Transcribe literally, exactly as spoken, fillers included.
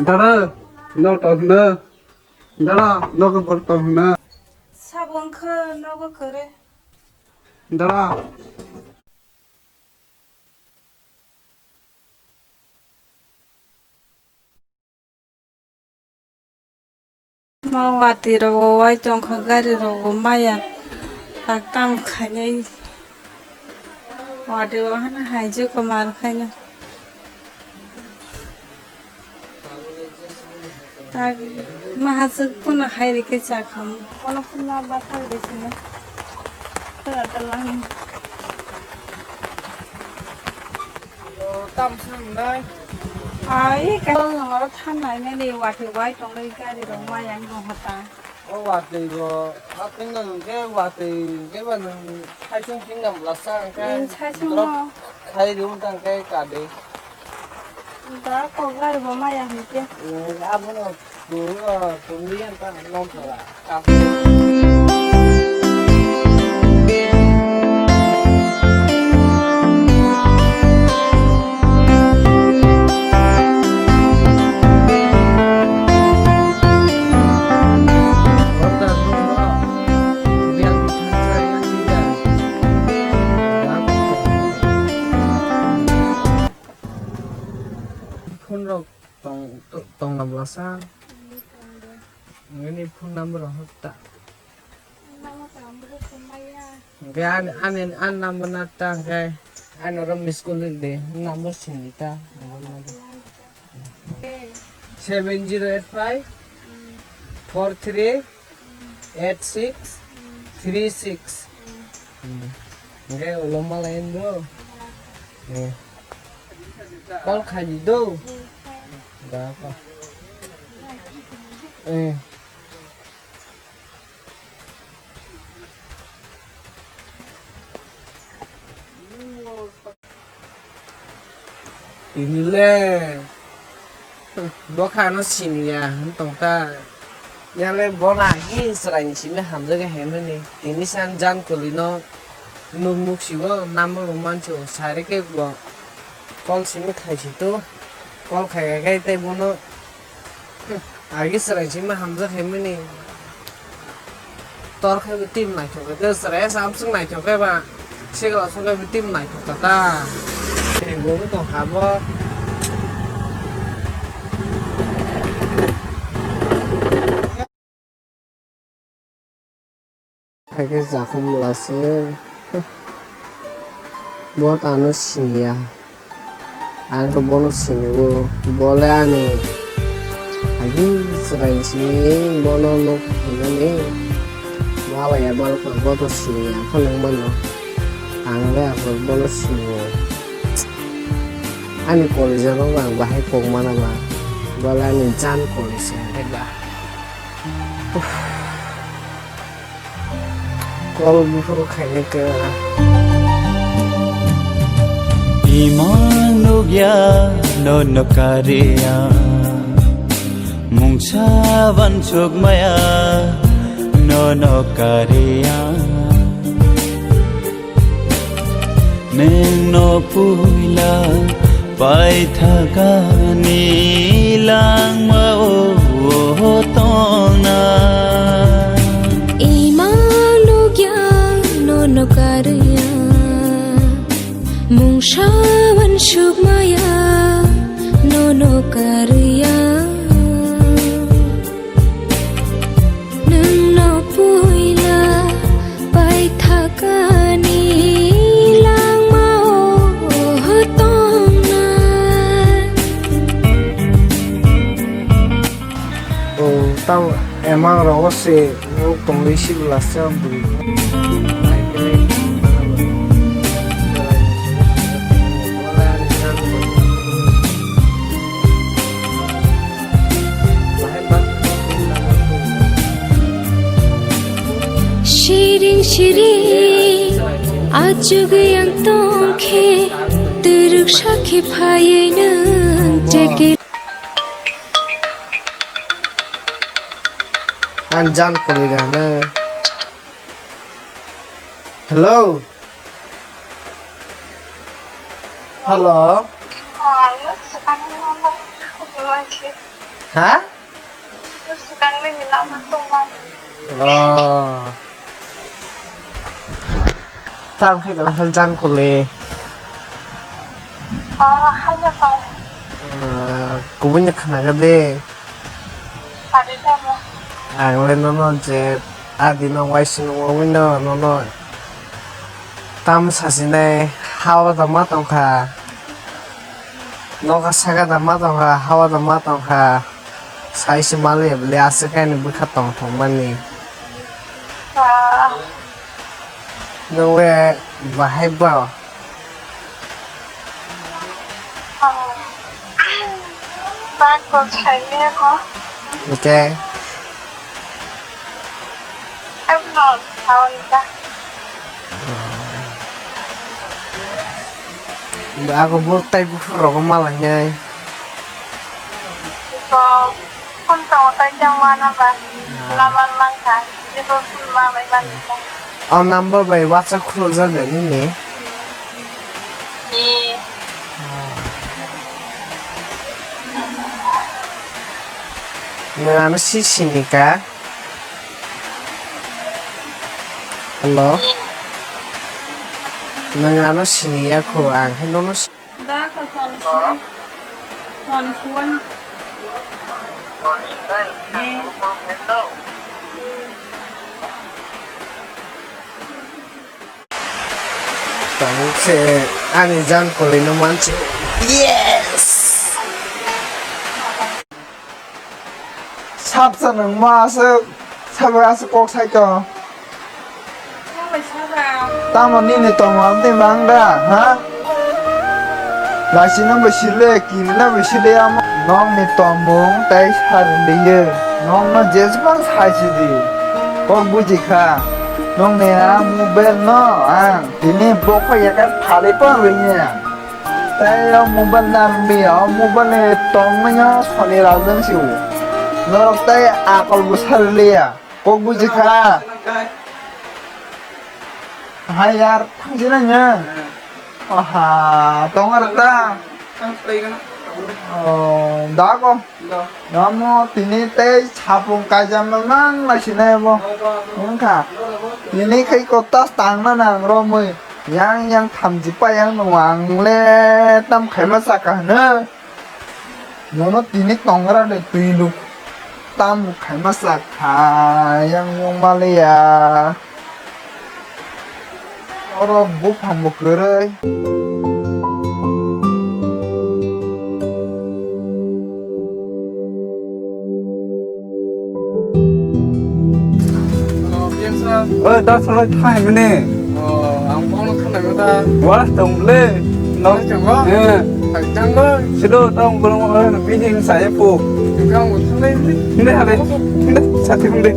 Dara, no tong hwna. Dara, nogo bor tong hwna. Sabo wngkha nogo kwrwi. Dara. Ma watwi rogo wai tongkha, gari rogo maya tak tam khainai. Watwi wahana hai jukha mar khaina. Tak mahaswk phano hai rikhe chakhamu. Kono phano ma bathang de sino. Tara talang. Tam sangnai. Ai, ka oro thanai nani watwi wai tongnai gari rok maya wng tongkha ta. O watwi bo, a twi no hwnkhe watwi hwnkhe ba nwng saichung thwng nang bwlasa hwnkhe. Nwng saichung drop no. Khai rw wng tang khe ka de. Da kok gari bo maya hwnkhe. Nwng abono twi no twi yan ta nok jora. Phone rok tong, tong, tong na bwlasa. Nini phone number rok hok ta. Hwnkhe ani, ani, ani number na ta hwnkhe ani oro miss call ri de, number sini ta. Seven zero eight five four three eight six three six. Hwnkhe ulo malai do. Call khai di do. Da pa. Eh. Tini le bokha no siniya wng tong ta. Yale bono agi chwraini simi hamjak ya hwnmani. Tini san jan kwlwi no nuk nuk sigo number bo mansigo sari khe bo call simi khai si to. Call khai khai tei bono Agi chwrai sima hamjak hai mani. Tor khai bo team naithok khe, chwrai samsung naithok khe ba. Segala song khai bo team naithok ta ta. Tei bo tong kha bo. Hakhe Jakhum bwla se bo ano siniya. Ang khe bono sinigo. Bo le ani agi chwrai sini bono nuk hinani. Malaya borok no bo to siniya phano wng mano. Ang le aphuru bono siniya. Ani kolija no ang bahai kok mana ba. Bo le ani jan kolija. Kol buphuru khainai khe. Imang nukya no nokariya. Mungsa wansuk maya no nokariya. Nwng no puila paithakani langma o tongna. Imang nukya no nokariya. Mungsa wansuk maya no nokariya. Nwng no puila paithakani langma o tongna. O tamo emang rogo se nuk tongwi si bwla se bwrwi. Siring siring achugwi ang tongkhe, twrwk sakhe phaiwi nwng chekir. Ang jan khorwi rana. Hello. Hello. Oh, ang no swkang no, no, no, no, no. Ha? Swkangni lama tongmani. Oh. Tang khe tong khe jang kuli. Oh, hanya tong. Ah, kubui ni khna ga de. Sadi tamo. Ang le nono je adi no waising wngwi no nono tam sasinai hawa da ma tong kha. Noka saka da ma tong kha, hawa da ma tong kha. Sai se mali bele aswk kaini bwkha tong thok mani. Ah. Nwng le bahai ba? Oh. Bak kok sai le ko. Hwnkhe? Abo no sawi ta. Ako bo tai buphuru rogo malainai. Ko phone tongo tai chang mana ba. Ah. Laban langkha. Jebo phone ma bai ban ta. O number bai WhatsApp khulujak de nini? Ee. Nwng ano si sini ka? Hello? Nwng ano sini ya kho, ang khe nono si- Da ka phone suwai. Phone suwai. Ee. Tamo khe ani jang kwlwino mansi. Yes! Sapsa nwng ma aswk, sabai aswk kok sai to. Tamo nini tongmung tei mang da, ha? Laisino bai sile, kirina bai sile amo. Nokni tongmung tei sariliyo. Nokno jesbang saisidi. Kok buji kha. Nokni a mobile no ang tini bokha yakan phalwi pang rwngya. Tei o mobile narwkdi, o mobile ni tongmanya soni rajwng si o. Norok tei akol bo sariliya. Kok buji kha. Hai yar, thangjina nya. Aha, tong ar ta. Oh, dago. Namo tini tei sapung kaijama mang lai sinai bo. Wngkha. Tini khai kotas tangna nang romwi. Yang yang thamji pa yang nung ang le tam khaima saka hwno. Nono tini tongra de twi luk tam khaima sakha yang wng maliya. Oro buphang bo kwrwi. Oi, da salai thai mene. Oh, ang bono khanai mata. Wah, tong le. No. Tong le. Eh. Tong le. Sido tong bono, eh, bini saya po. Tong le. Ini hale. Ini sati mene.